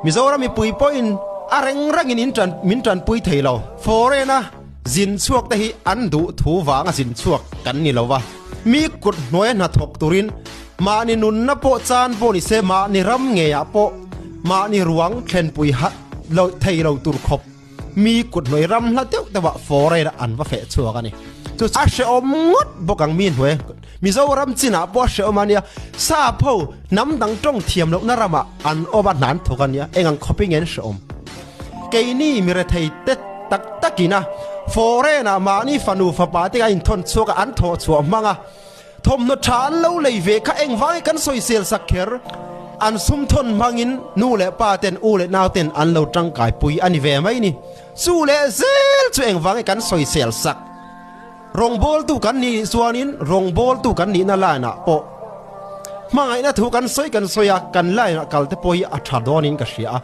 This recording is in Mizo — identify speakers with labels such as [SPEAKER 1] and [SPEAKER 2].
[SPEAKER 1] Mizoram mipui pawhin a reng rengin in tan min tanpui thei lo. Foreign a zin chhuak te hi an duh thu vanga zin chhuak kan ni lo va. Mi kut hnuaia hnathawk turin mahni nunna pawh chan pawh ni se mahni ram ngeiah pawh mahni ruang thlenpui lo thei lo tur khawp mi kut hnuai ram hla deuh deuhah foreign ah an va feh chhuak a ni. Chu a hrehawm ngawt bawk ang mi hnuai Mizoram chinah pawh a hrehawm a nia, sap ho hnam dang tawng thiam lohna ramah an awm a hnan thawk a nia, eng ang khawpin nge an hrehawm? Keini mi rethei te tak takin a foreign ah mahni fanu fapa te a inthawn chhuak a an thawh chhuah hmang a, Thawmhnaw tha an lo lei ve kha engvang i kan sawisel sak kher? An sum thawn hmangin nu leh pa ten u leh nau ten an lo tangkai pui a ni ve mai ni. Chu leh zel chu engvang i kan sawisel sak? Rawngbawltu kan nih chuanin rawngbawltu kan nihna line ah pawh hmangaihna thu kan sawi kan sawi a, kan line ah kal te pawh hi a tha dawnin ka hria a.